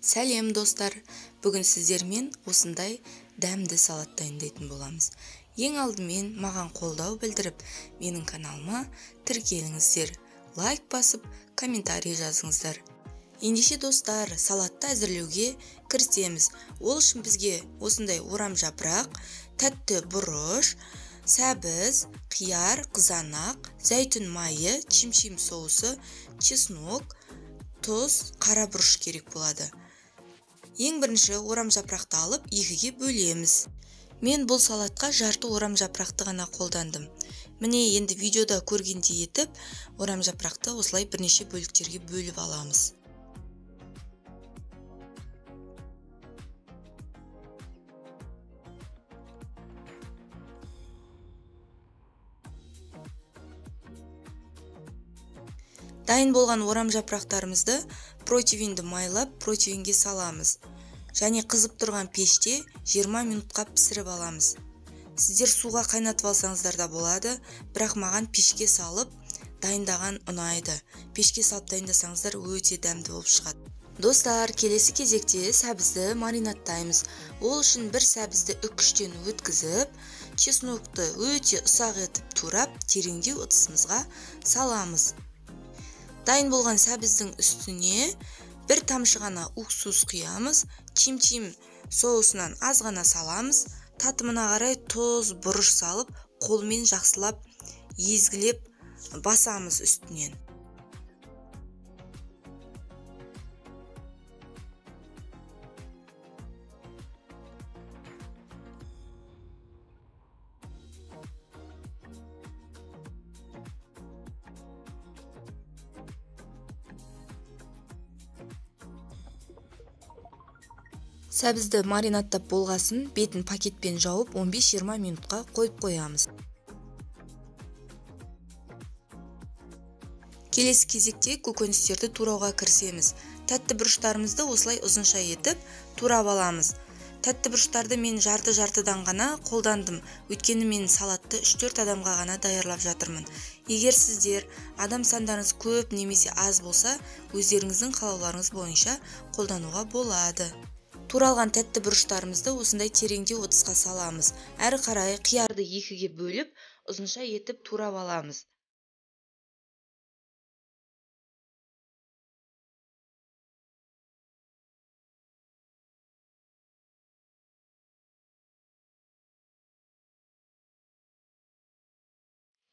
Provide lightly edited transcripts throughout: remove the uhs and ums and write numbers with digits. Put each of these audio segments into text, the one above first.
Сәлем достар! Бүгін сіздермен осындай дәмді салат дайындайтын боламыз. Ең алдымен маған қолдау білдіріп, менің каналыма тіркеліңіздер, лайк басып, комментарий жазыңыздар. Ендеше достар, салатты әзірлеуге кірісеміз. Ол үшін бізге осындай орам жапырақ, тәтті бұрыш, сәбіз, қияр, қызанақ, зәйтүн майы, чим-чим соусы, чеснок, тұз, қара бұрыш керек болады. Ең бірінші орам жапырақты алып екіге бөлеміз. Мен бұл салатқа жарты орам жапырақты ғана қолдандым. Міне енді видеода көргендей етіп, орам жапырақты осылай бірнеше бөліктерге бөліп аламыз. Дайын болған орам жапырақтарымызды противенді майлап, противенге саламыз. Және қызып тұрған пеште 20 минутқа пісіріп аламыз. Сіздер суға қайнатып алсаңыздар да болады, бірақ маған пешке салып дайындаған ұнайды. Пешке салып дайындасаңыздар өте дәмді болып шығады. Достар, келесі кезекте сәбізді маринадтаймыз. Ол үшін бір сәбізді үкіштен өткізіп, чеснокты өте ұсақ етіп турап, тереңдеу ыдысымызға саламыз. Дайын болған сәбіздің үстіне бір тамшы ғана уксус құямыз, чим-чим соусынан аз ғана саламыз, татымына қарай тұз, бұрыш салып, қолмен жақсылап езгілеп басамыз үстінен. Сәбізді маринадтап болғасын, бетін пакетпен жауып 15-20 минутқа қойып қоямыз. Келесі кезекте көкөністерді турауға кірісеміз. Тәтті бұрыштарымызды осылай ұзынша етіп турап аламыз. Тәтті бұрыштарды мен жарты-жартыдан ғана қолдандым, өйткені мен салатты 3-4 адамға ғана даярлап жатырмын. Егер сіздер адам сандарыңыз көп немесе аз болса, өздеріңіздің қалауларыңыз бойынша қолдануға болады. Туралған тәтті бұрыштарымызды осындай тереңдеу ыдысқа саламыз. Әрі қарай қиярды екіге бөліп, ұзынша етіп турап аламыз.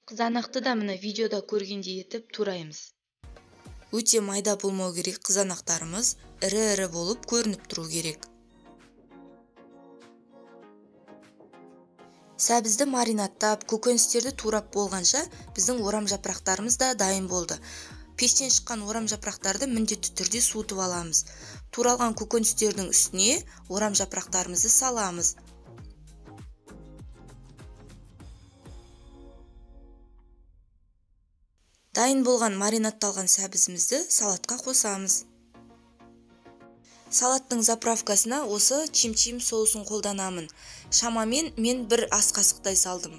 Қызанақты да мына видеода көргендей етіп тураймыз. Өте майда болмау керек, қызанақтарымыз ірі-ірі болып көрініп тұру керек. Сәбізді маринадтап, көкөністерді турап болғанша біздің орам жапырақтарымыз да дайын болды. Пештен шыққан орам жапырақтарды міндетті түрде суытып аламыз. Туралған көкөністердің үстіне орам жапырақтарымызды саламыз. Дайын болған маринадталған сәбізімізді салатқа қосамыз. Салаттың заправкасына осы чим-чим соусын қолданамын. Шамамен мен бір ас қасықтай салдым.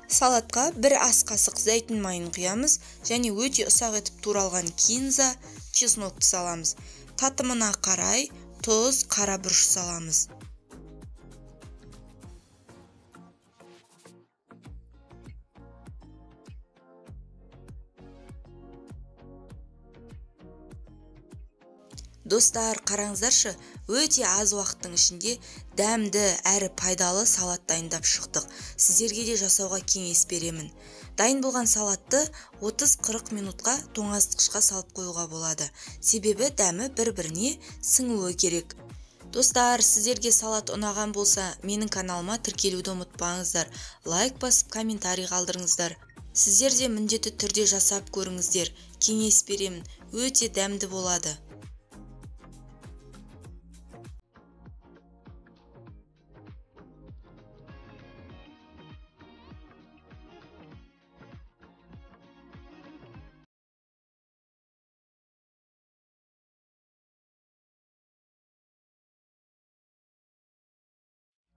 Салатқа бір ас қасық зәйтүн майын құямыз және өте ұсақ етіп туралған кинза, чеснокты саламыз. Татымына қарай тұз, қара бұрыш саламыз. Достар, қараңыздаршы, өте аз уақыттың ішінде дәмді әрі пайдалы салат дайындап шықтық. Сіздерге де жасауға кеңес беремін. Дайын болған салатты 30-40 минутқа тоңазытқышқа салып қоюға болады. Себебі дәмі бір-біріне сіңуі керек. Достар, сіздерге салат ұнаған болса, менің каналыма тіркелуді ұмытпаңыздар. Лайк басып, комментарий қалдырыңыздар. Сіздер де міндетті түрде жасап көріңіздер. Кеңес беремін, өте дәмді болады.